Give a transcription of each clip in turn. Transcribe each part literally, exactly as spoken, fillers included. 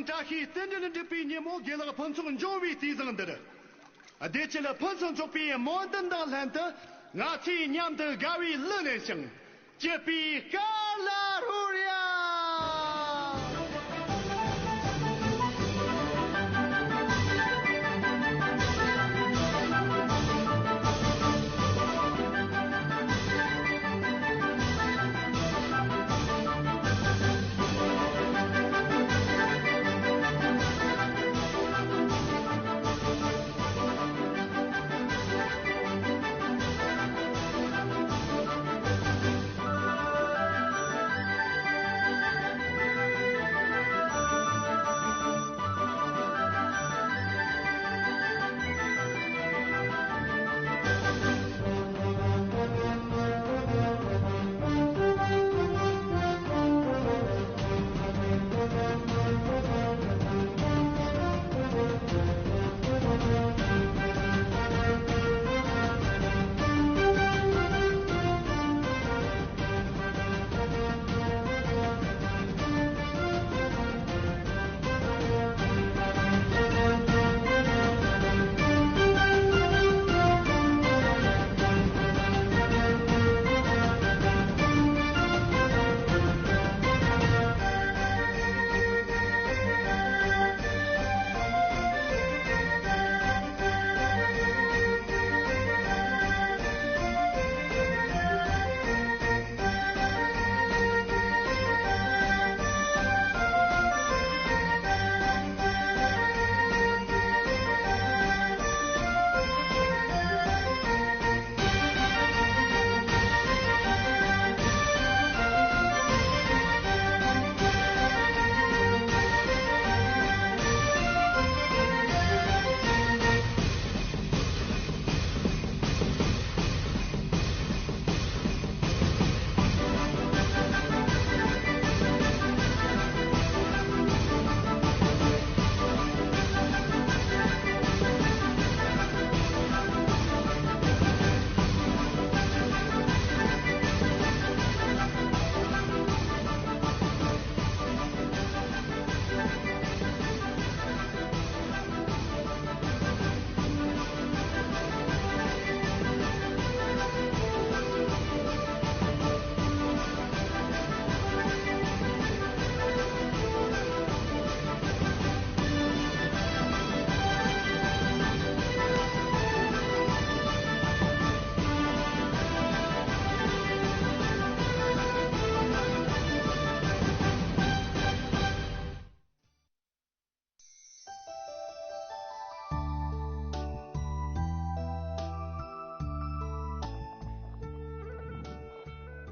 བཀྲ་ཤིས་རྟེན་འབྲེལ་འགྲུབ་པའི་ཉིན་མོ། དགེ་ལེགས་ཕུན་ཚོགས་འབྱུང་བའི་དུས་བཟང་འདིར། བདེ་སྐྱིད་ཕུན་སུམ་ཚོགས་པའི་སྨོན་འདུན་དང་ལྷན་དུ། ང་ཚོས་མཉམ་དུ་དགའ་བའི་གླུ་ལེན་ཞིང་། སྐྱིད་པའི་སྐར་ལ་རོལ་ཡ།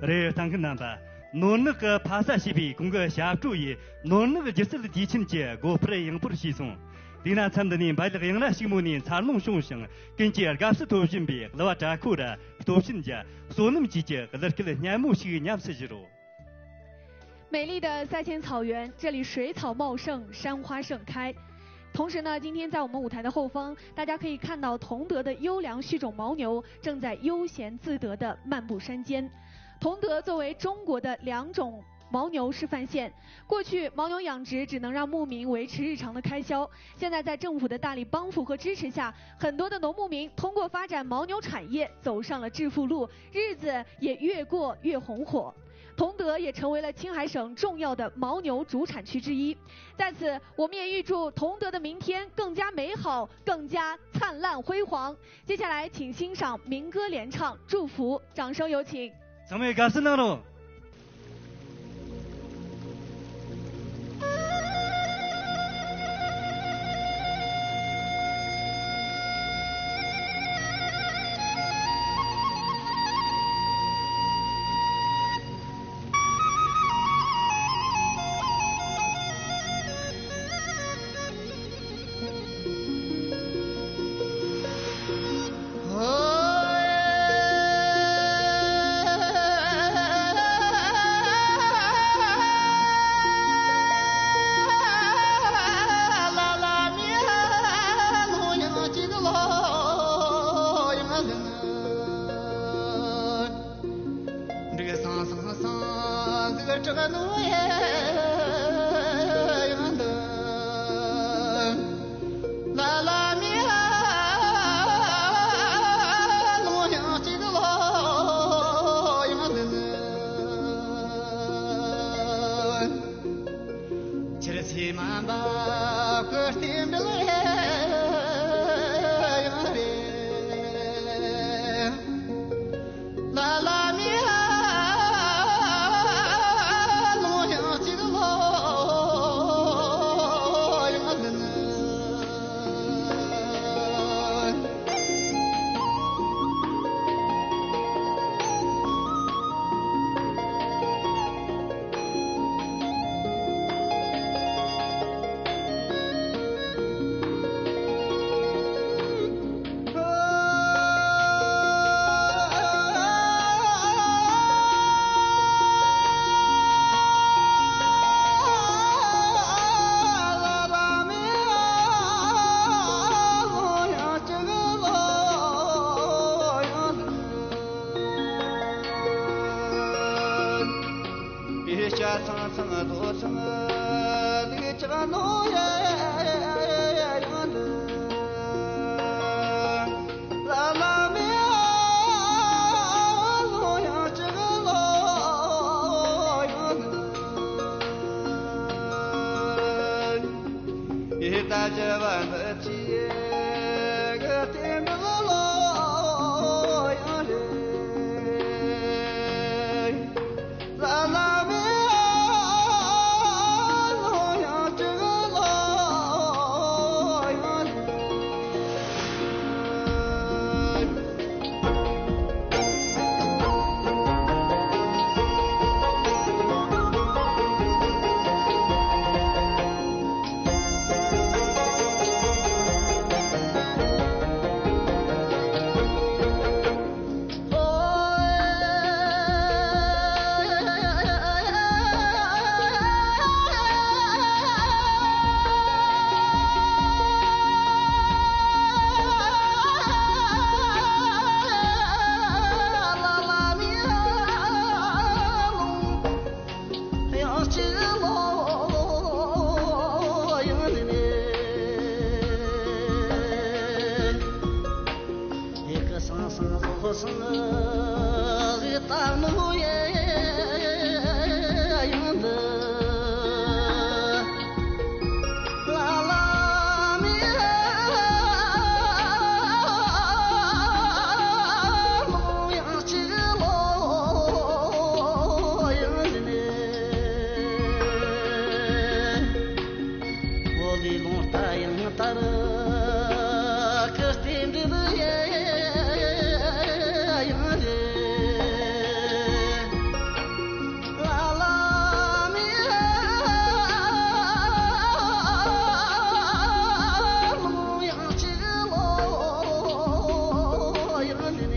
རེད། ལྟ་མཁན་རྣམ་པ། ནོར་གནག་གི་ཕ་ས་ཞེས་པའི་གོང་གི་ཞབས་བྲོ་ཡིས་ནོར་གནག་སྒྱུ་རྩལ་དུས་ཆེན་གྱི་སྒོ་འཕར་ཡངས་པོར་ཕྱེས་སོང་། དེས་ན་མཚམས་འདི་ནས་འབའ་ལག་ཡང་ར་ཕྱུག་མོ་ནས་འཚར་ལོངས་བྱུང་ཞིང་ཀུན་གྱིས་དགའ་བསུ་ཐོབ་བཞིན་པའི་གླུ་བ་བྲག་འཁོར་ར་སྟོབས་ཆེན་གྱི་བསོད་ནམས་བཅས་ཀྱི་གླུ་སྐད་སྙན་མོ་ཞིག་ཉམས་སུ་བཞེས་རོགས། 美丽的赛前草原，这里水草茂盛，山花盛开。同时呢，今天在我们舞台的后方，大家可以看到同德的优良育种牦牛正在悠闲自得地漫步山间。同德作为中国的良种牦牛示范县，过去牦牛养殖只能让牧民维持日常的开销，现在在政府的大力帮扶和支持下，很多的农牧民通过发展牦牛产业走上了致富路，日子也越过越红火。同德也成为了青海省重要的牦牛主产区之一。在此，我们也预祝同德的明天更加美好，更加灿烂辉煌。接下来，请欣赏民歌联唱《祝福》，掌声有请。 ཚང་མས་དགའ་བསུ་གནང་རོགས། དེ་མ་འབའ་ཁུ་སྟེ་འབྲེལ་ཡང་རེད། ལ་ལ་མི་ཨ་ལོ་ཡང་གཅིག་ལོ་ཡང་ལ་ནི། དཔེ་ཆ་ཚང་ཚང་རྡོ་ཚང་ལུག་ཅག་ནོ་ཡ་ཡང་འདི། ལ་ལ་མེ་ཨ་ལོ་ཡང་ཅག་ལོ་ཡང་འདི། ཨེ་ད་ཅི་བ་འདི་ཅི་གི་དེ་འདི་ལོ་ཡང་རེད། ལ་ལ་མེ་ཨ་ལོ་ཡང་ཅི་ལོ་ཡང་རེད། ཡི་གེ་སང་སང་ལོ་སང་ལོ་ལི་ཏ་ནུ་ཡེ་ཡང་འདི། ལ་ལ་མི་ལོ་ཡང་ཅི་ལོ་ཡང་འདི་ནས། འོ་ལི་ལོང་ལྟ་ཡང་ལྟར་ཁི་སྟེ་འདི་ལི་ཡང་རེད། ལ་ལ་མི་ལོ་ཡང་ཅི་ལོ་ཡང་རེད།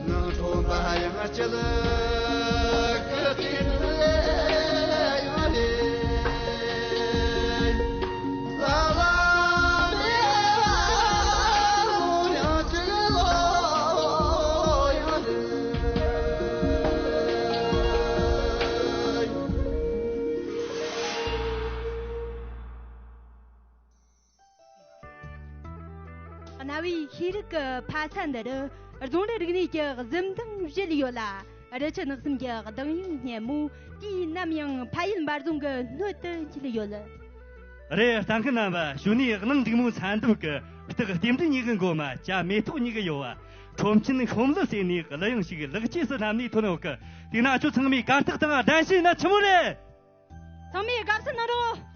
ནང་ཁྲོམ་པ་ཡང་སྐྱིད་ཀི་ཏི་ནི་ཡང་རེད། ལ་ལ་མི་ཡང་སྐྱིད་ལོ་ཡང་རེད། གནའ་བོའི་ཤེས་རིག་གི་ཕ་ས་འདི་རུ་རྫོང་རི་རིག་གནས་ཀྱི་གཟི་མདངས་བཞད་ཡོད་ལ། རི་ཆུ་ནགས་གསུམ་གྱི་གདངས་དབྱངས་སྙན་མོ་དུས་ནམ་ཡང་ཕ་ཡུལ་འབའ་རྫོང་གི་སྣོད་དུ་འཁྱིལ་ཡོད། རེད། ལྟ་མཁན་རྣམ་པ། ཞོ་ནི་གླིང་འབྲུག་མོའི་ཚ་འདབ་ཀྱི་སྟག་རྟེན་འབྲེལ་གཉིས་ཀྱི་མགོ་མ་བྱ་མེ་ཏོག་གཉིས་ཀྱི་ཡོལ་བ། ཁྲོམ་ཆེན་ཤོམ་ལི་ཟེར་ནས་གླུ་དབྱངས་ཤིག་ལེགས་སྐྱེས་སུ་བསྣམས་ནས་ཐོན་ཡོད་གི། དེས་ན་ཁྱོད་ཚང་མས་གར་སྟེགས་སྟེང་གདན་ཞུས་ན་ཆི་མོ་རེད། ཚང་མས་དགའ་བསུ་གནང་རོགས།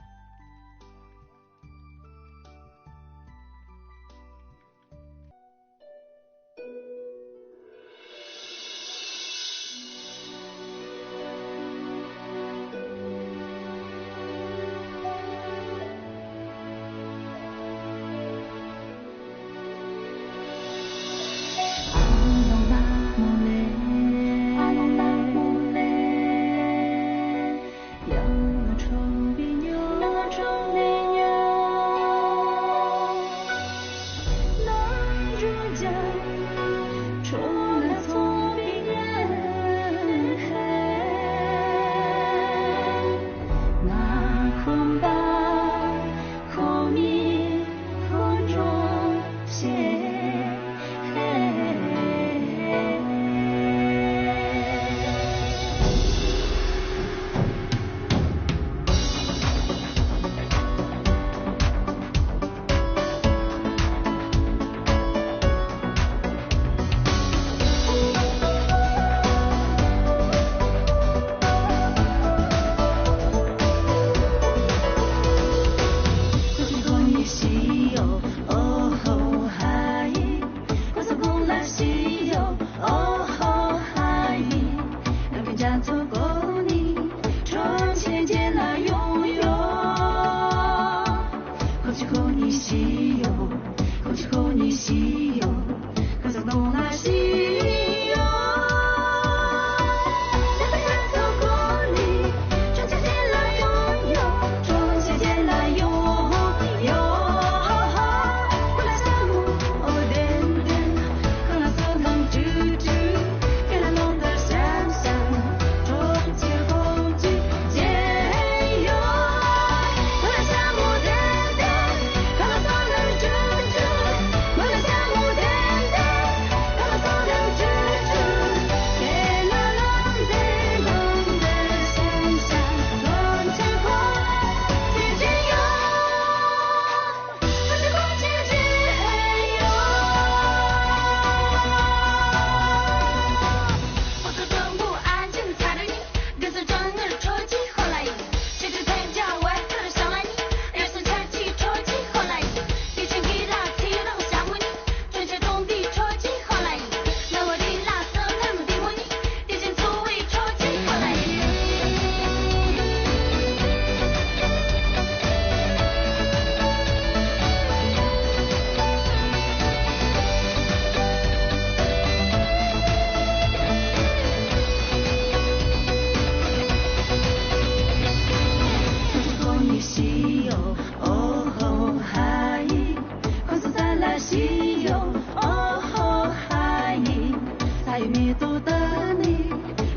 你都等你，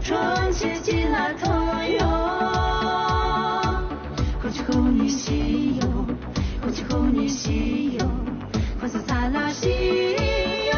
春去几来朋友，空气空你西游，空气空你西游，快速灿烂西游。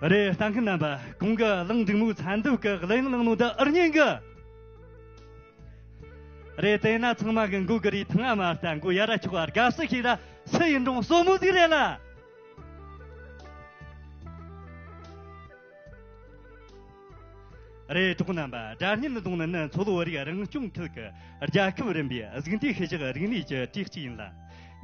རེད། ལྟ་མཁན་རྣམ་པ། གོང་གི་གླིང་འབྲུག་མོའི་མཚན་ཐོ་གི་གླུ་དབྱངས་བླངས་ནོ་འདི་ཨུ་རྙིང་གི། རེད། དེས་ན་ཚང་མ་གི་མགོ་གི་རིགས་ཐང་ང་མ་ལྟ་མགོ་ཡར་ར་ཆོག་པ། དགའ་བསུ་ཞིག་ད་སུ་ཡིན་རུང་སོ་མོ་ཟིག་རེད་ལ། རེད། གྲོགས་རྣམ་པ། སྒྲ་སྙན་གདོང་ནི་ནི་མཚོ་ལྷོ་བོད་རིགས་རང་སྐྱོང་ཁུལ་གྱི་རྒྱལ་ཁབ་རིམ་པའི་གཟུགས་འདས་ཤུལ་བཞག་རིག་གནས་ཀྱི་གྲས་གཅིག་ཡིན་ལ།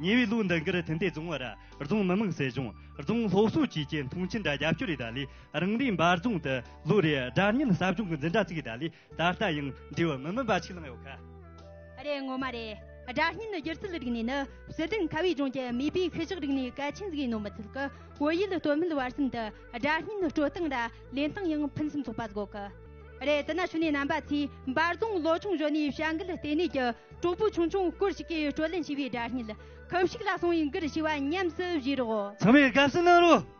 ཉེ་བའི་ལོ་འདི་འགར་ཐུན་ཏེ་རྫོང་བར་རྫོང་མི་དམངས་སྲིད་གཞུང་རྫོང་སློབ་གསོ་བཅས་ཀྱི་མཐོང་ཆེན་དང་རྒྱབ་སྐྱོར་ཡིས་ད་ལས་རང་རེའི་འབའ་རྫོང་དུ་ལོ་རེའི་སྒྲ་སྙན་ཟབ་སྦྱོང་གི་འཛིན་གྲྭ་བཙུགས་ཡིས་ད་ལས། ད་ལྟ་ཡང་འབྲས་བུ་མི་དམན་པ་ཞིག་བླངས་ཡོད་ཀ། རེད། ངོ་མ་རེད། སྒྲ་སྙན་སྒྱུ་རྩལ་རིག་གནས་ནི་སྲིད་དོན་ཁ་བའི་ལྗོངས་ཀྱི་མེས་པོའི་ཤུལ་བཞག་རིག་གནས་གལ་ཆེན་ཟིག་ཡིན་ནོ་མི་ཚད་ཀི། བོད་ཡུལ་སྟོད་སྨད་བར་གསུམ་དུ་སྒྲ་སྙན་དཀྲོལ་སྟངས་ར་ལེན་སྟངས་ཡང་ཕུན་སུམ་ཚོགས་པ་ཟིག་ཡོད་ཀི། རེད། དེ་ན་ཞུ་ནས་རྣམ་པ་ཚོས་འབའ་རྫོང་ལོ་ཆུང་གཞོན་ནུའི་བྱ་འགུལ་ལྟེ་གནས་ཀྱི་གྲོགས་པོ་ཆུང་ཆུང་སྐོར་ཞིག་གིས་དཀྲོལ་ལེན་བྱས་པའི་སྒྲ་སྙན་ཁུ་བྱུག་ལ་སོང་བའི་མགུར་ཞེས་པ་ཉམས་སུ་བཞེས་རོགས། ཚང་མས་དགའ་བསུ་གནང་རོགས།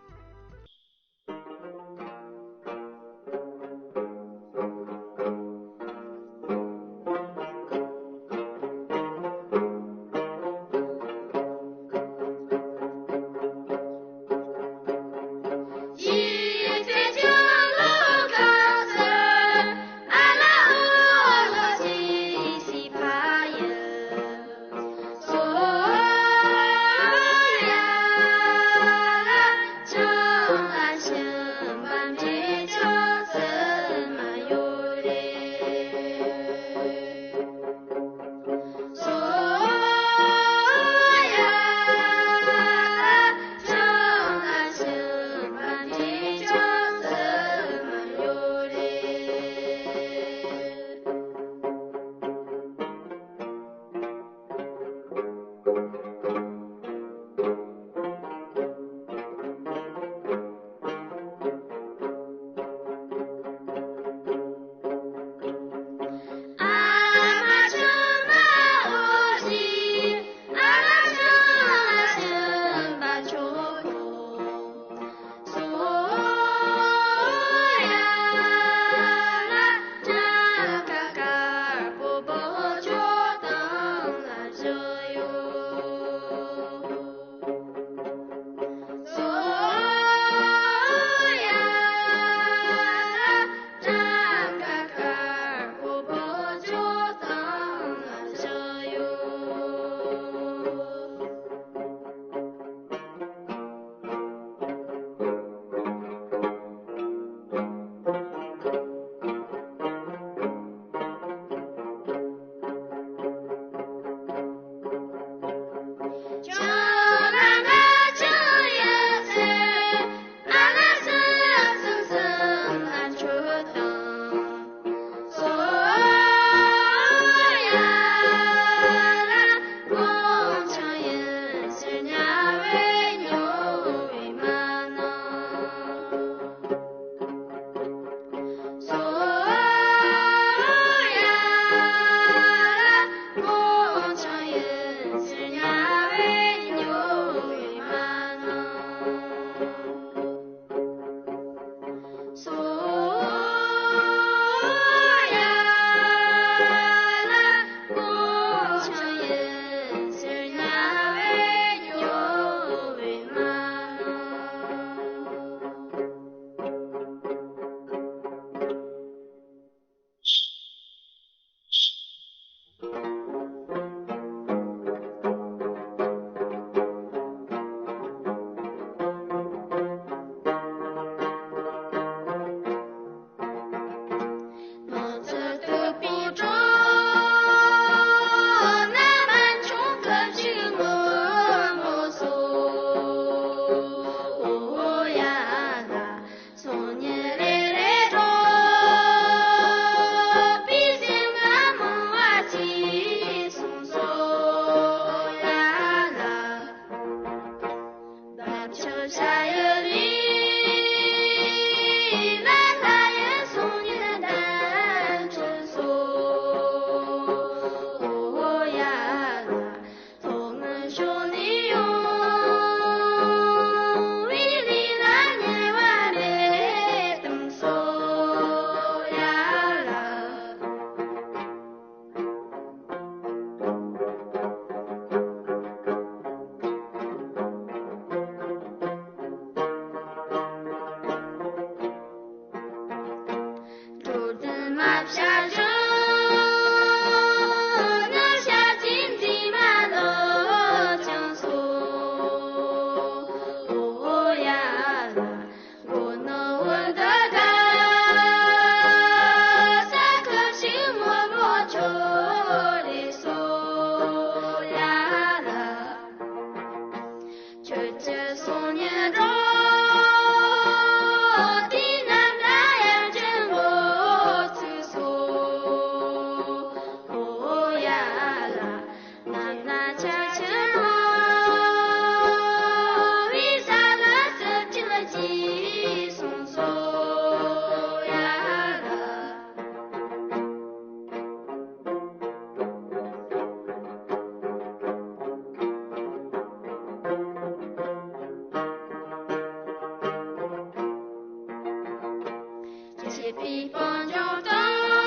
པའི་དཔལ་འབྱོར་དང་།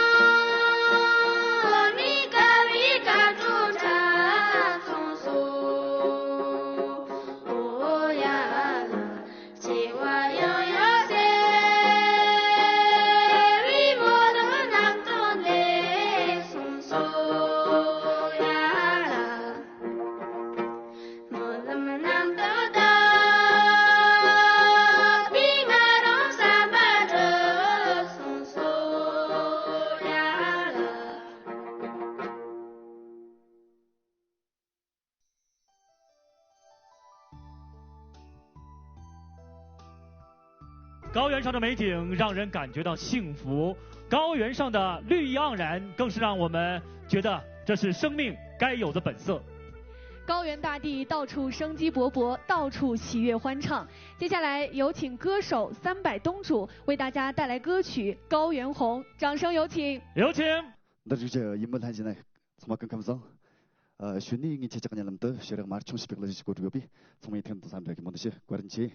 ནི་དཀའ་བའི་དཀའ་སྤྲོ་ཕྲ་ཚོང་སོ། ཨོ་ཡ་ལ། སྐྱེ་བ་ཡང་ཡང་སྟེར་བའི་སྨོན་ལམ་རྣམ་རྟོག་འདི་གསུངས་སོ་ཡ་ལ། སྨོན་ལམ་རྣམ་དག་དག་པའི་ང་རང་བསམ་པ་འགྲུབ་གསུངས་སོ་ཡ་ལ། 高原上的美景让人感觉到幸福，高原上的绿意盎然更是让我们觉得这是生命该有的本色。高原大地到处生机勃勃，到处喜悦欢唱。接下来有请歌手三百东主为大家带来歌曲《高原红》，掌声有请。有请。 འདིར་བཞུགས་ཀྱི་ཡིད་སྨོན་ལྷན་རྒྱས་རྣམས་ཚང་མ་སྐུ་ཁམས་བཟང་། ཨ། གཞོན་ནུའི་ངའི་ཁྱེད་ཅག་གི་མཉམ་དུ་ཞལ་རས་དམར་ཆུང་ཞེས་པའི་གླུ་གཞས་ཤིག་གོ་སྒྲིག་ཡོད་པས། ཚང་མས་ཐེངས་དང་འཚམས་འདྲ་གི་སྨོན་འདུན་ཞུ། བཀའ་དྲིན་ཆེ།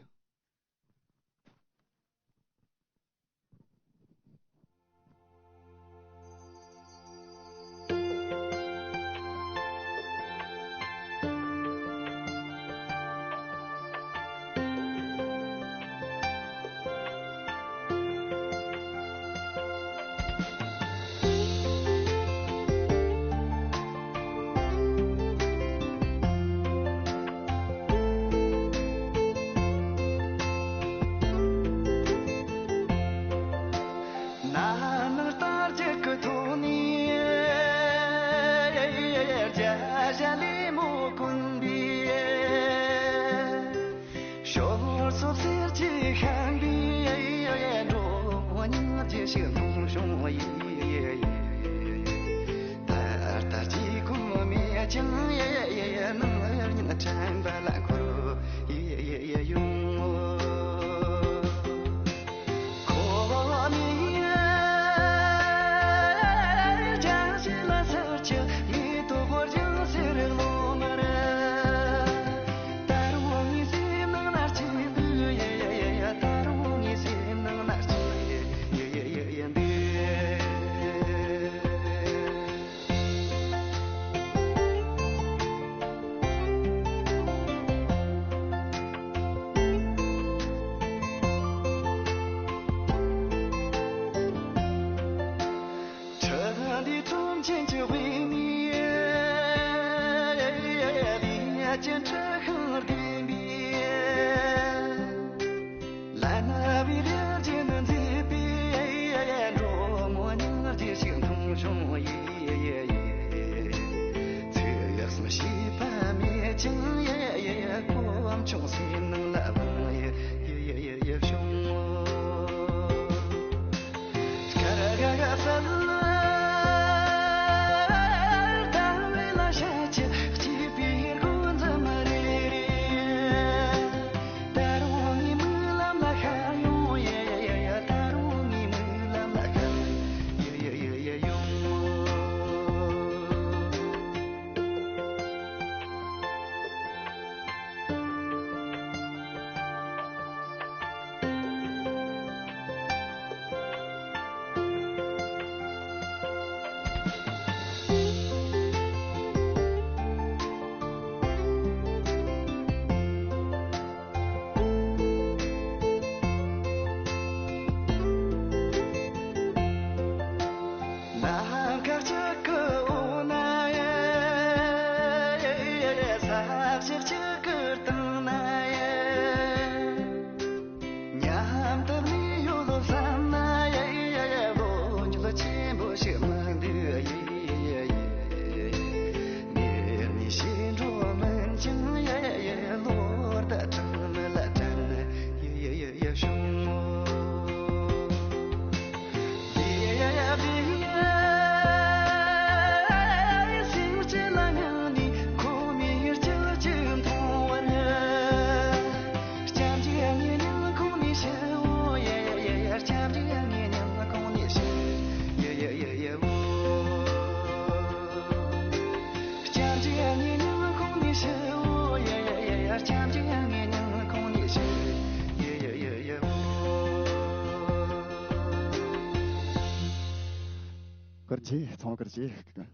ཅེས་ཚོང་བཀུར་ཅེས།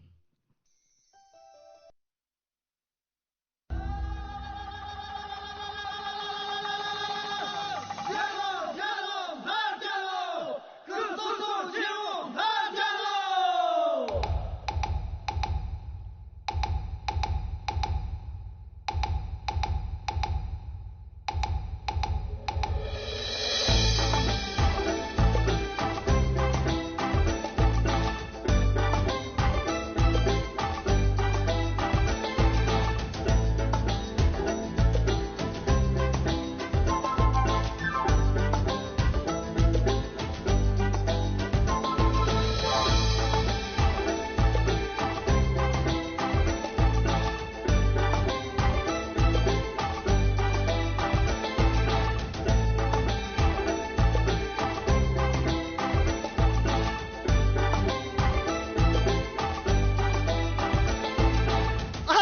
ཨ་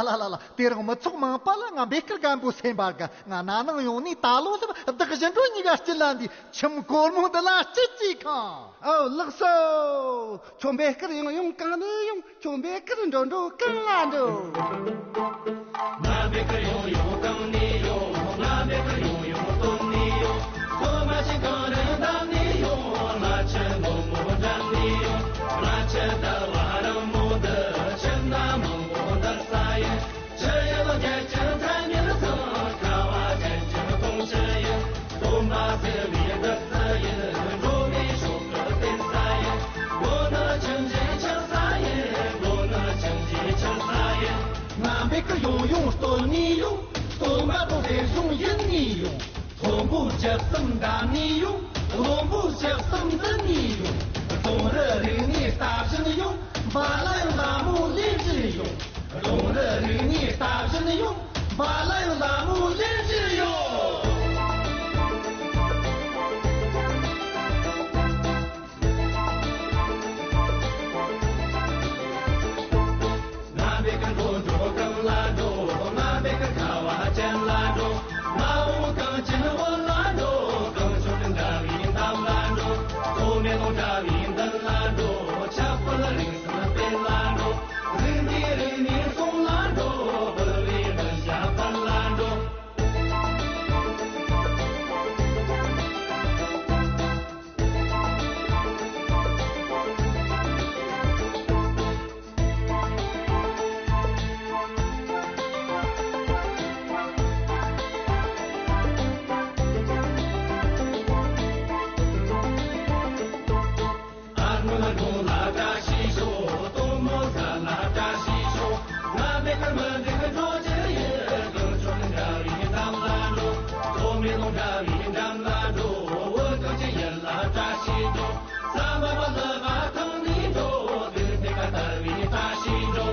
ལ་ལ། དེ་རིང་མི་ཚོགས་མང་པོ་ལ་ང་འབོད་སྐུལ་སྒམ་པོ་སེམས་པ་དགའ། ང་ན་ནིང་ཡོང་ནས་ད་ལོ་ཟིག་བདག་གཞན་འགྲོ་གཉིས་ཀ་སྐྱིད་ལ་འདུས། ཁྱིམ་སྒོར་མོ་འདི་ལ་སྐྱིད་ཅིག་ཁང་། ཨོ་ལགས་སོ། ཁྱོད་འབོད་སྐུལ་ཡང་ཡོང་གང་ནས་ཡོང་། ཁྱོད་འབོད་སྐུལ་འགྲོ་འགྲོ་གང་ལ་འགྲོ། ང་འབོད་སྐུལ་ཡོང་ཡོང་གང་ནས་ཡོང་། ང་འབོད་སྐུལ་ཡོང་ཡོང་སྟོད་ནས་ཡོང་། སྟོད་མ་ཆེན་གངས་རི་འདབས་ནས་ཡོང་། རྔ་ཆུ་ནུབ་མོ་འགྲམ་ནས་ཡོང་། རྔ་ཆུ་ཟླ་བ་རིང་མོ་འདི། ཆུ་སྣ་མང་པོ་འདི་ས་ཡིན། ཆུ་ཡི་ལོ་བརྒྱད་ཅུ་ཐལ་མེད་ཚང་། ཁ་བ་ཅན་གྱི་དུང་ཆུ་ཡིན། སྟོན་པ་སེར་བའི་བདུད་རྩི་ཡིན། འགྲོ་བའི་སྲོག་གི་བརྟེན་ས་ཡིན། མགོ་ནི་ཁྱིམ་གཞིས་ཆགས་ས་ཡིན། མགོ་ནི་ཁྱིམ་གཞིས་ཆགས་ས་ཡིན། ང་འབོད་སྐུལ་ཡོང་ཡོང་སྟོད་ནས་ཡོང་། སྟོད་མ་པོ་རེ་ཟུང་ཡུལ་ནས་ཡོང་། ལྷུན་པོ་བཅུ་གསུམ་འགྲམ་ནས་ཡོང་། ལྷུན་པོ་བཅུ་གསུམ་འདི་ནས་ཡོང་། ལྡུམ་རའི་རིག་གནས་ལྟ་བཞིན་ཡོང་། འབའ་ལ་ཡང་ལ་མོ་ལེན་བཞིན་ཡོང་། ལྡུམ་རའི་རིག་གནས་ལྟ་བཞིན་ཡོང་། འབའ་ལ་ཡང་ལ་མོ་ལེན་བཞིན་ཡོང་། ང་འབོད་སྐུལ་འགྲོ་འགྲོ་གང་ལ་འགྲོ། ང་འབོད་སྐུལ་ཁ་བ་ཅན་ལ་འགྲོ། མ་འོངས་གངས་ཅན་བོད་ལ་འགྲོ། གངས་ལྗོངས་དགའ་བའི་འདབས་ལ་འགྲོ། ལྷོ་མེ་ལོང་དགའ་བའི་མདུན་ལ་འགྲོ། ཆབ་སྲིད་རིང་བསྲེལ་དཔལ་ལ་འགྲོ། རིག་གནས་རིག་གནས་གསུང་ལ་འགྲོ། བོད་པའི་གདུལ་བྱ་དཔལ་ལ་འགྲོ། ཨ་སྔོན་ལ་སྔོན་ལ་བཀྲ་ཤིས་ཤོག། སྟོན་མོ་གཟའ་ལ་བཀྲ་ཤིས་ཤོག། ང་འབོད་སྐུལ་མི་འགྲིག་འགྲོ་རྒྱུ་ཡིན། གངས་ལྗོངས་དགའ་བའི་འགྲམ་ལ་འགྲོ། ལྷོ་མེ་ལོང་དགའ་བའི་འགྲམ་ལ་འགྲོ། བོད་གངས་ཅན་ཡུལ་ལ་བཀྲ་ཤིས་འགྲོ། ས་མ་པ་ལ་བ་ཐང་ནས་འགྲོ། དེར་ཐེ་ཀ་དར་བའི་བཀྲ་ཤིས་འགྲོ།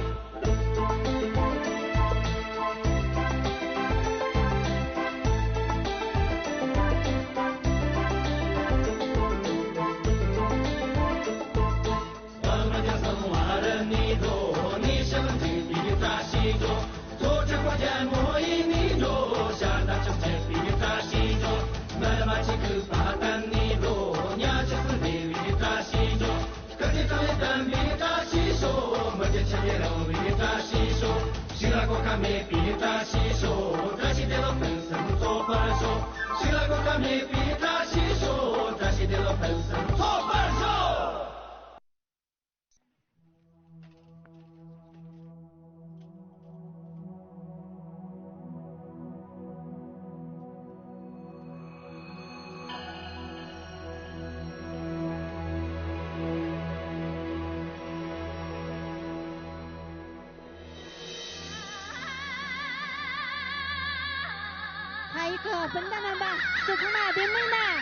སྐུ་ཚེ་དྲང་བའི་བཀྲ་ཤིས་ཤོག། མི་རྒྱུད་འཆི་མེད་རིང་བའི་བཀྲ་ཤིས་ཤོག། ཞིག་ལ་གོ་སྐབས་མེད་པའི་བཀྲ་ཤིས་ཤོག། བཀྲ་ཤིས་བདེ་ལེགས་ཕུན་སུམ་ཚོགས་པར་ཤོག། ཞིག་ལ་གོ་སྐབས་མེད་པའི་བཀྲ་ཤིས་ཤོག། བཀྲ་ཤིས་བདེ་ལེགས་ཕུན་སུམ་ཚོགས་པར་ཤོག། ཕ་ཡུལ་གྱི་སྤུན་ཟླ་རྣམ་པ། ཁྱེད་ཚང་མ་བདེ་མོ་ཡིན་ན།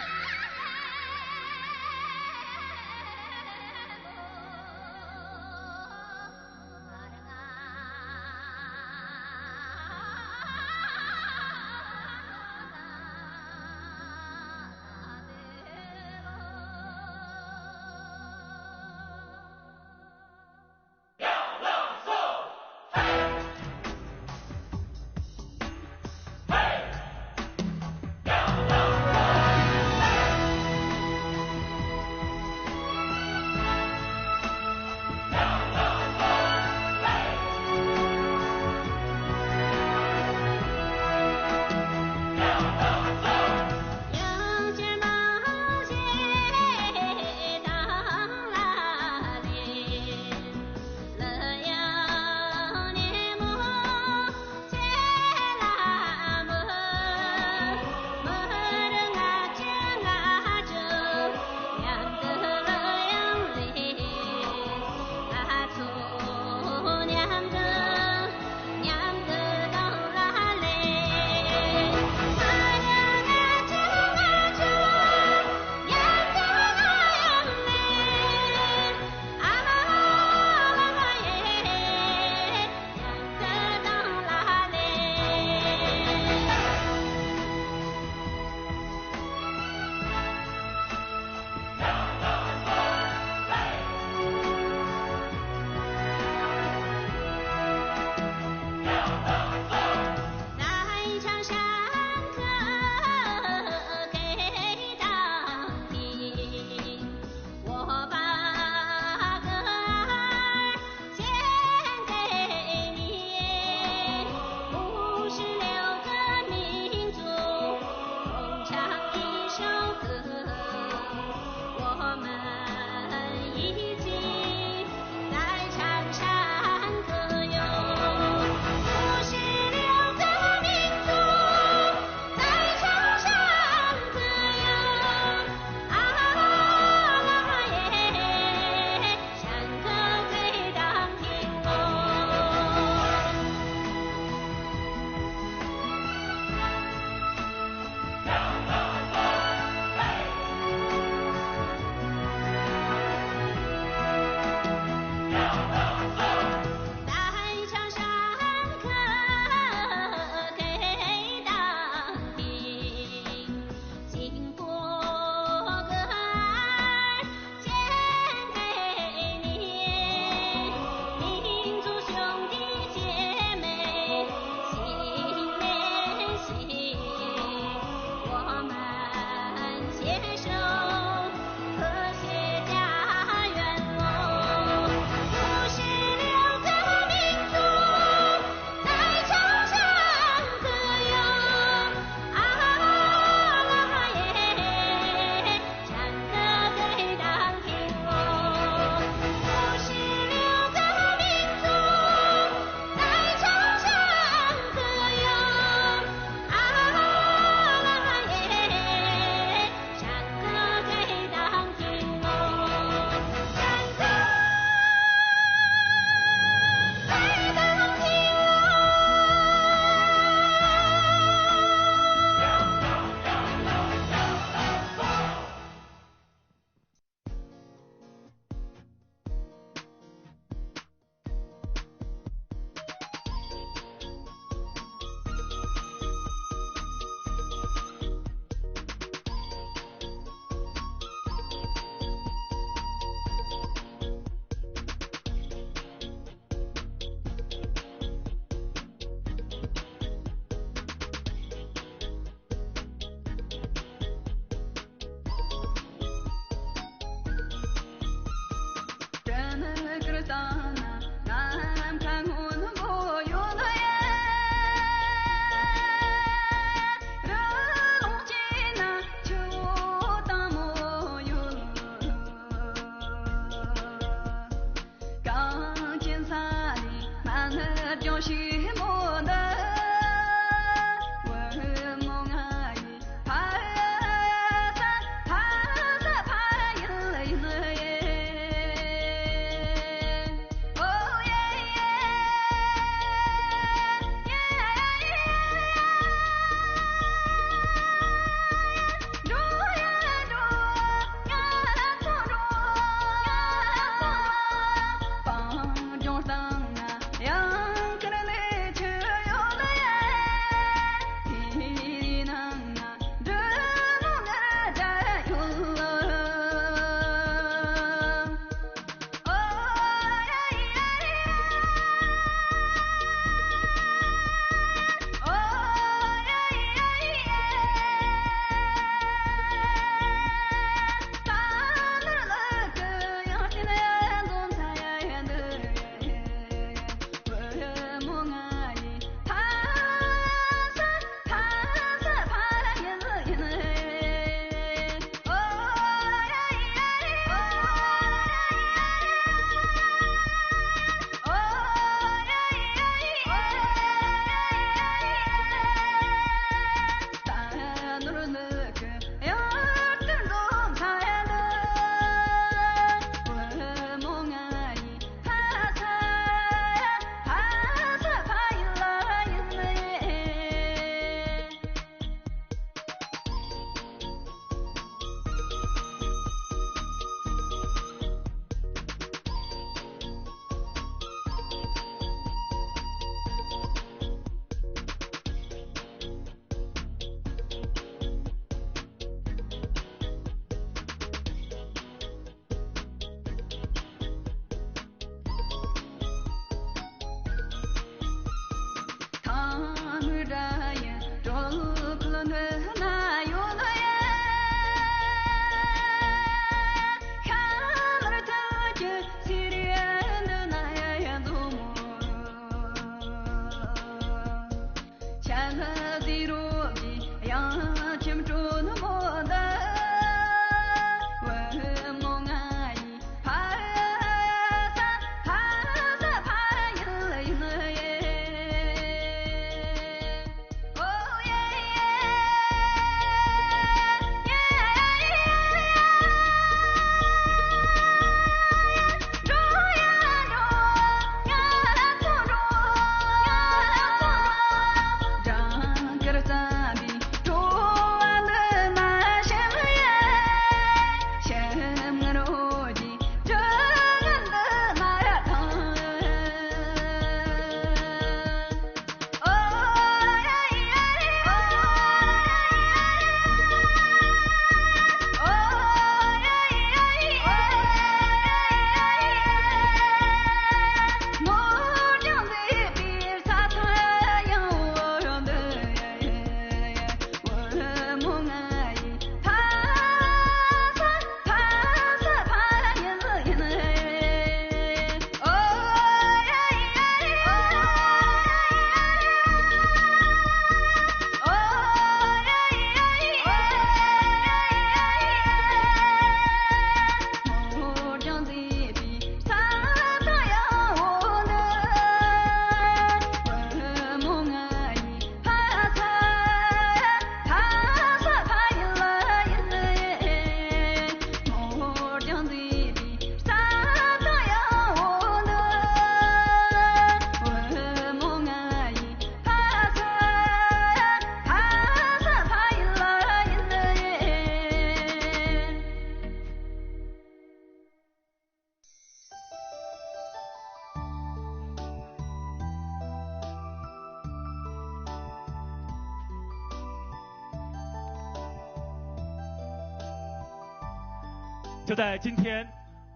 就在今天，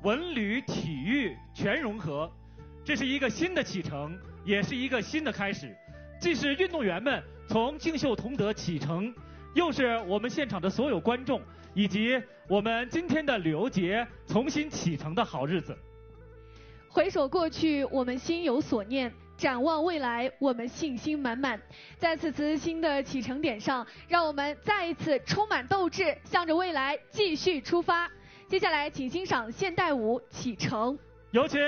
文旅体育全融合，这是一个新的启程，也是一个新的开始。既是运动员们从竞秀同德启程，又是我们现场的所有观众以及我们今天的旅游节重新启程的好日子。回首过去，我们心有所念；展望未来，我们信心满满。在此次新的启程点上，让我们再一次充满斗志，向着未来继续出发。接下来，请欣赏现代舞《启程》。有请。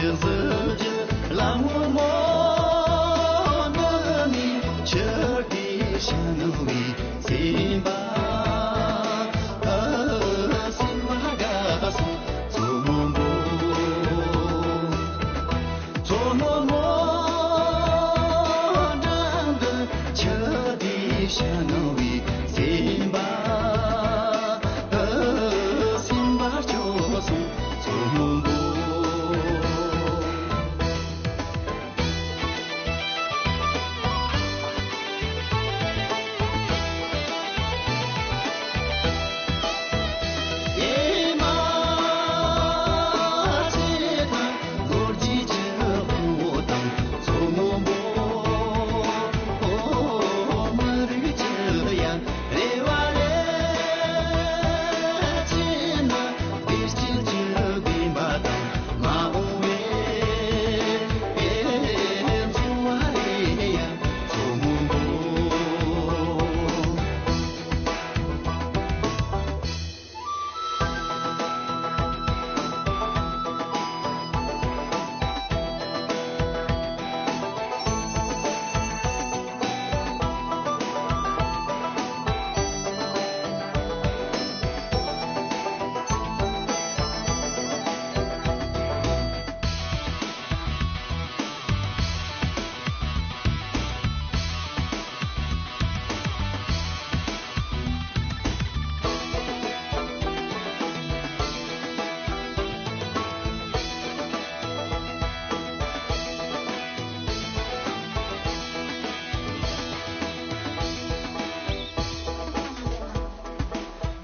གཟི་བརྗིད་ལ་ངོ་མ་འདི་ནི་ཆུ་དེ་ཤ་ནུ་བའི་སེམས་པ། སེམས་པ་དགའ་སོང་མཚོ་སྔོན་པོ། མཚོ་སྔོན་པོ་འགྲམ་དུ་ཆུ་དེ་ཤ་ནུ་བའི་སེམས་པ། སེམས་པ་སྐྱོ་སོང་མཚོ་སྔོན་པོ།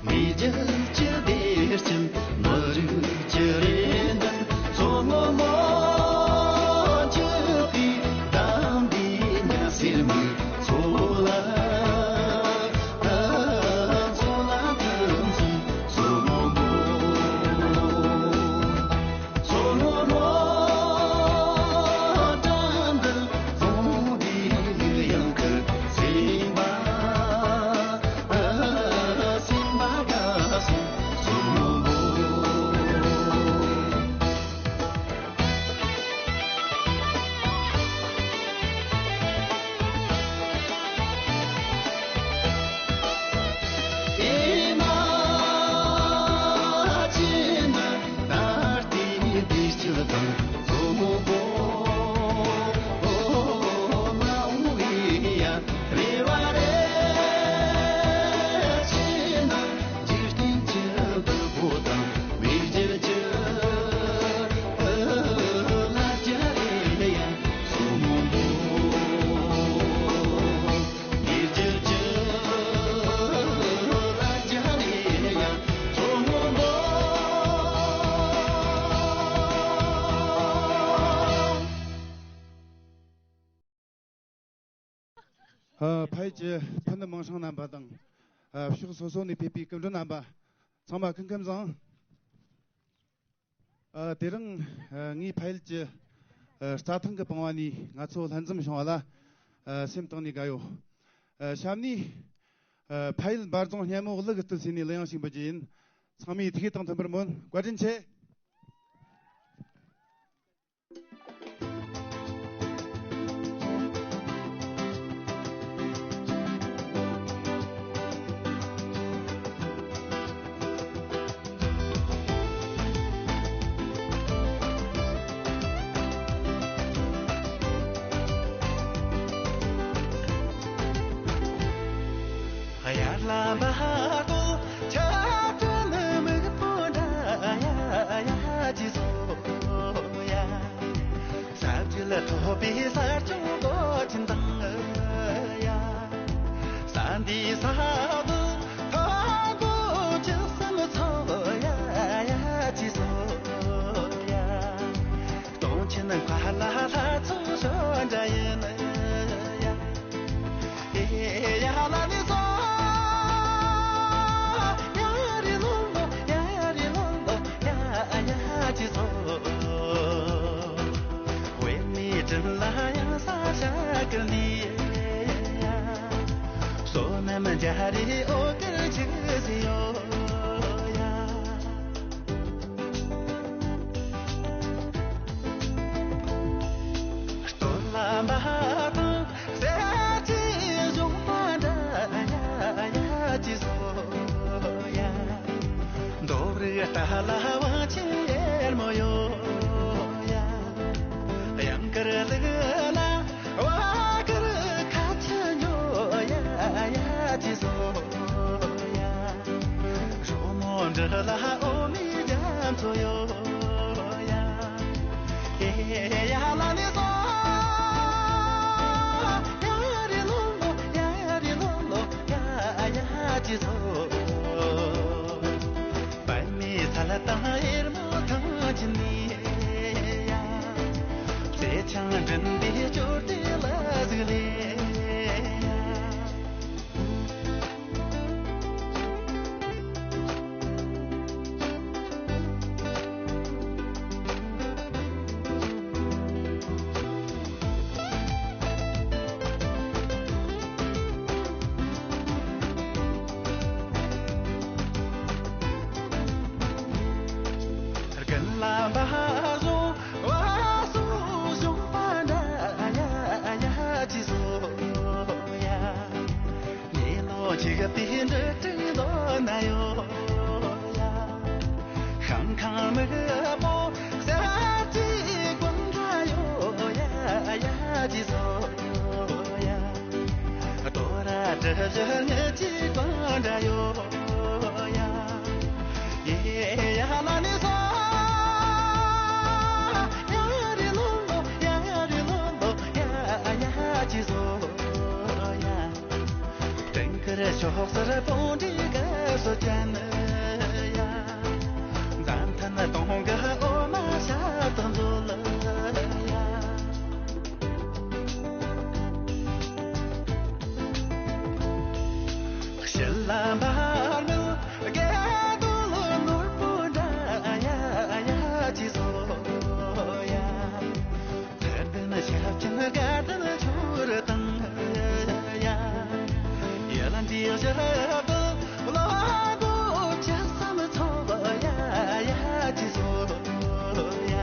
མི་རྒྱུད་ཀྱི་བདེ་སྐྱིད་མི་རིགས་ཀྱི་རེ་འདུན། མཚོ་སྔོན་མོ་ཁྱེད་ཀྱི་གཏམ་འདི་ཉན་སེམས་མི་ཚོ་ལ། ཚོ་ལ་ཐུགས་སུན་མཚོ་སྔོན་མོ། མཚོ་སྔོན་མོ་འགྲམ་དུ་ལྷུང་བའི་གཡུ་ཡང་གི་སེམས་པ། སེམས་པ་དགའ་སོང་མཚོ་སྔོན་པོ། ཨེ་མ། ཅི་ན་ད་ལྟའི་བདེ་སྐྱིད་དང་མཚོ་སྔོན་པོ། མ་འོངས་པའི་ཡ་རེ་བ་རེ། ཅི་ན་འཇིག་རྟེན་གྱི་བདུད་པོ་དང་མི་རྒྱུད་ཀྱི་ལ་རྒྱ་རེ་ཡ་མཚོ་སྔོན་པོ། ཕ་ཡུལ་གྱི་ཕུ་ནུ་མིང་སྲིང་རྣམ་པ་དང་། ཕྱོགས་སོ་སོ་ནས་ཕེབས་པའི་སྐུ་མགྲོན་རྣམ་པ། ཚང་མ་སྐུ་ཁམས་བཟང་། ཨ། དེ་རིང་ཨ་ངའི་ཕ་ཡུལ་གྱི་ཨ་རྩྭ་ཐང་གི་པང་བ་ནས་ང་ཚོ་ལྷན་འཛོམས་བྱུང་བ་ལ་ཨ་སེམས་གཏིང་ནས་དགའ་ཡོད། ཨ་གཤམ་ནས་ཨ་ཕ་ཡུལ་འབའ་རྫོང་སྙན་མོ་གླུ་གི་སྟོད་ཚེས་ནས་གླུ་དབྱངས་ཤིག་འབུལ་རྒྱུ་ཡིན། ཚང་མས་ཐུགས་དང་མཐུན་པར་སྨོན། བཀའ་དྲིན་ཆེ། དབྱར་ལ་འབའ་རྡོ་ཆར་སྤྲིན་མིག་པོ་འདྲ་ཡ་ཡ་ཅི་བཟོ་ཡ། ས་བཅུད་ལ་ཐོབ་པའི་ས་ཆུ་སྒོ་ཆེན་དང་ཡ། ས་འདི་ས་བུ་ཐང་གོ་ཅི་སེམས་ཚོ་ཡ་ཡ་ཅི་བཟོ་ཡ། སྟོང་ཆེན་མཁའ་ལ་ལྷ་ཚོགས་ཤོ་འདྲ་ཡིན་ཡ། ཨེ་ཡ་ལ་ནི་སོ་ཡ་རི་ལོ་ལོ་ཡ་རི་ལོ་ལོ་ཡ་ཡ་ཅི་སོ། བོད་མིའི་དྲིན་ལ་ཡང་ས་ཞག་གི་ནི་ཡ། བསོད་ནམས་རྒྱ་རི་ཨོ་ཀེར་ཆི་སི་ཡོ་ཡ། ཏཱ་ལ་དབང་ཆེན་ཡེར་མོ་ཡོ་ཡ། གཡང་དཀར་ལུག་ལ་བ་དཀར་ཁ་ཆེ་ཉོ་ཡ། ཡ་ཅི་སོ་ཡ། རོ་མོ་འདྲ་ལ་ཨོ་མི་རྒྱ་མཚོ་ཡོ་ཡ། ཨེ་ཡ་ལ་ནི་སོ་ཡ། རི་ལོ་ལོ་ཡ། རི་ལོ་ལོ་ཡ། ཡ་ཅི་སོ། པདྨའི་ཚལ་དང་ཡེར་མོ་ཐང་ཆེན་ནས་ཡ། ཚེ་ཆང་མགྲིན་པའི་སྐྱོར་དེ་ལ་ཟིག་ལས་ཡ། རྒན་ལ་འབའ་བཟོ་བ་སོ་བྱུང་པ་འདྲ་ཡ། ཡ་ཅི་བཟོ་ཡ། ཉེ་ལོ་ཅིག་པའི་འདྲི་དྲི་ལོ་ན་ཡོ་ཡ། ཤང་ཁང་མི་པོ་ཟེར་ཅི་ཀུན་འདྲ་ཡོ་ཡ། ཡ་ཅི་བཟོ་ཡ། དོ་ར་དྲི་བཞི་ངི་ཅི་ཀུན་འདྲ་ཡོ་ཡ། ཡེ་ཡ་ལ་ནི་སོ་ཡ། རི་ལོ་ལོ་ཡ། རི་ལོ་ལོ་ཡ། ཡ་ཅི་བཟོ་ཡ། སྤྲིན་དཀར་ཕྱོགས་སུ་སྤུངས་འདྲའི་སྐབས་སུ་ཅན་ཡ། མཛའ་མཐུན་གདོང་གི་འོ་མ་ཤ་སྟག་མཛོད་ལ་ཡ། ཞི་ལ་འབར་མིལ་དགེ་འདུན་ནོར་བུ་འདྲ་ཡ། ཡ་ཅི་བཟོ་ཡ། ཚེ་འདི་ནི་ཞབས་ཀྱི་དགའ་སྟོན་འཕྱུར་དང་ཡ། ཡ་ལ་འདི་ཞབས་ལ་གོ་ཅི་བསམ་ཚོགས་ཡ། ཡ་ཅི་བཟོ་ཡ།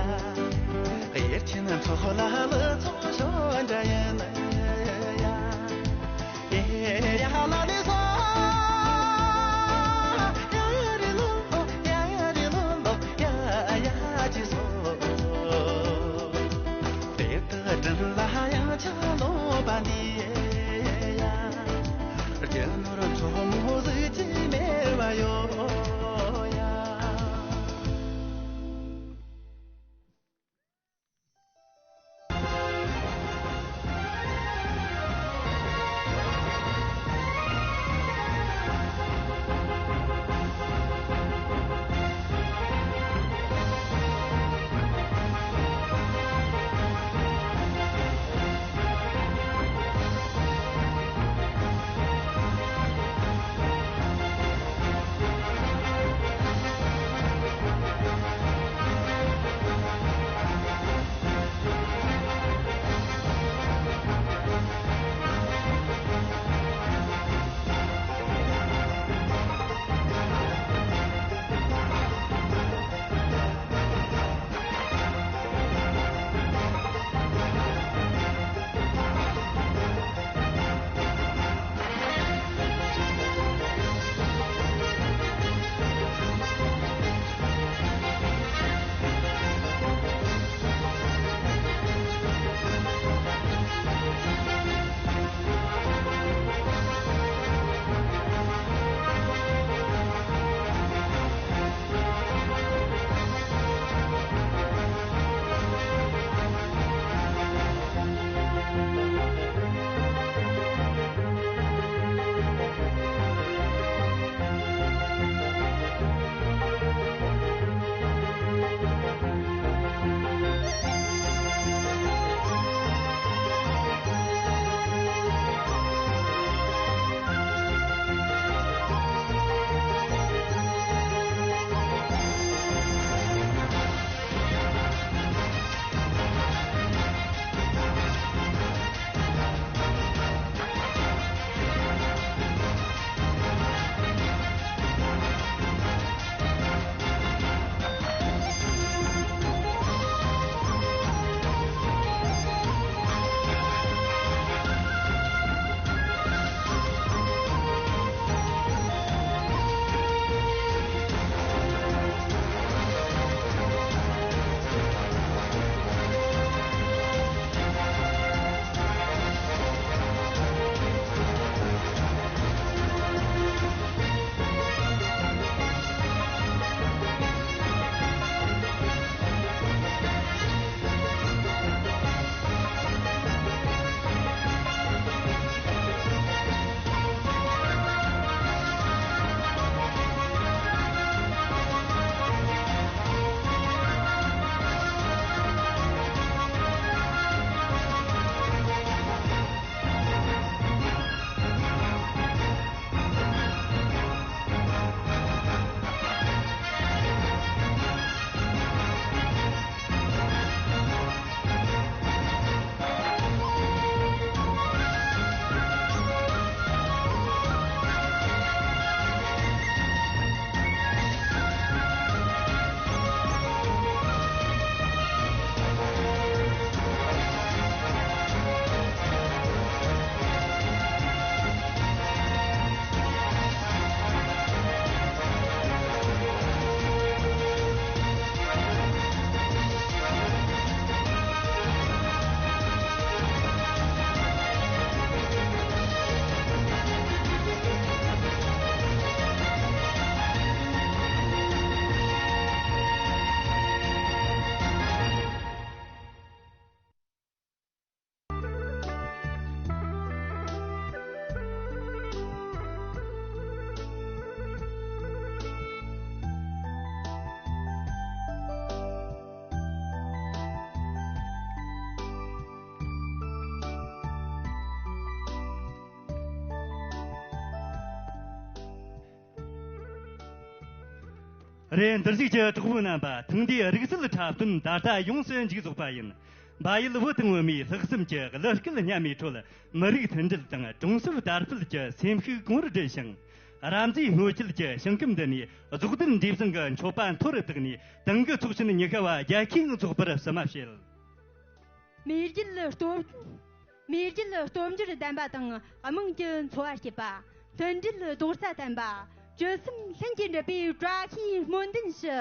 ཡེ་ཆེན་ཚོགས་ལ་ལ་ཚོགས་ཞོ་འདྲ་ཡིན་ཡ། ཡ་ལ་ནི་སོ་ཡ། རི་ལོ་ལོ་ཡ། རི་ལོ་ལོ་ཡ། ཡ་ཅི་སོ། དེ་ལྟར་དྲིན་ལ་ཡང་ཆ་ལོངས་པ་འདི་ཡ། རྒྱུ་ནོར་མཚོ་མོ་ཟིག་ཅིག་མེད་པ་ཡོད་ཡ། རེད། འདིར་བཞུགས་ཀྱི་གྲོགས་པོ་རྣམ་པ། ཐེངས་འདིའི་རིག་རྩལ་འཁྲབ་སྟོན་ད་ལྟ་ཡོངས་སུ་མཇུག་རྫོགས་པ་ཡིན། འབའ་ཡུལ་བུ་དང་བུ་མོའི་ལྷག་བསམ་གྱི་གླུ་སྐད་སྙན་མོའི་ཁྲོད། མི་རིགས་མཐུན་སྒྲིལ་དང་གྲོང་གསེབ་དར་སྤེལ་གྱི་སེམས་ཤུགས་གོང་རུ་སྒྲིལ་ཞིང་། རབ་མཛེས་སྔོ་ཁྱེད་ཀྱི་ཞིང་ཁམས་འདི་ནས་རྫོགས་ལྡན་འབྲས་བཟང་གི་མཆོད་པ་མཐོ་རུ་བཏེགས་ནས། ཏང་གི་ཚོགས་ཆེན་ཉི་ཤུ་བ་རྒྱལ་ཁའི་ངང་འཚོགས་པར་བསུ་མ་བྱེད། མེས་རྒྱལ་སྟོབས། མེས་རྒྱལ་སྟོབས་འབྱོར་ལྡན་པ་དང་དམངས་ཀྱི་འཚོ་བ་སྐྱིད་པ། མཐུན་སྒྲིལ་རྡོག་རྩ་བརྟན་པ། སྤྱོད་སེམས་ལྷན་སྐྱེས་འགྲུབ་པའི་བཀྲ་ཤིས་སྨོན་འདུན་ཞུ།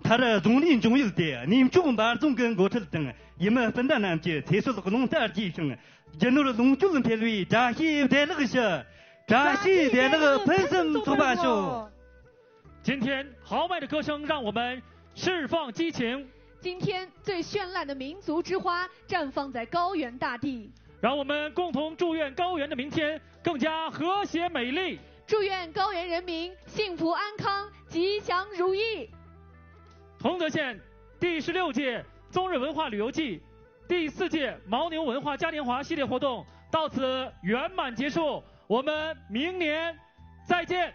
མཐར་རྫོང་ལས་འབྱུང་ཡུལ་ཏེ་གནས་མཆོག་འབའ་རྫོང་གི་འགོ་ཁྲིད་དང་ཡུལ་མི་སྤུན་ཟླ་རྣམས་ཀྱི་ཚེ་སྲོག་རླུང་རྟ་རྒྱས་ཤིང་། རྒྱུ་ནོར་ལོངས་སྤྱོད་འཕེལ་བའི་བཀྲ་ཤིས་བདེ་ལེགས་ཞུ། བཀྲ་ཤིས་བདེ་ལེགས་ཕུན་སུམ་ཚོགས་པ་ཤོག། 今天豪迈的歌声让我们释放激情。今天最绚烂的民族之花绽放在高原大地。让我们共同祝愿高原的明天更加和谐美丽。祝愿高原人民幸福安康，吉祥如意。同德县第十六届中日文化旅游季第四届牦牛文化嘉年华系列活动到此圆满结束，我们明年再见。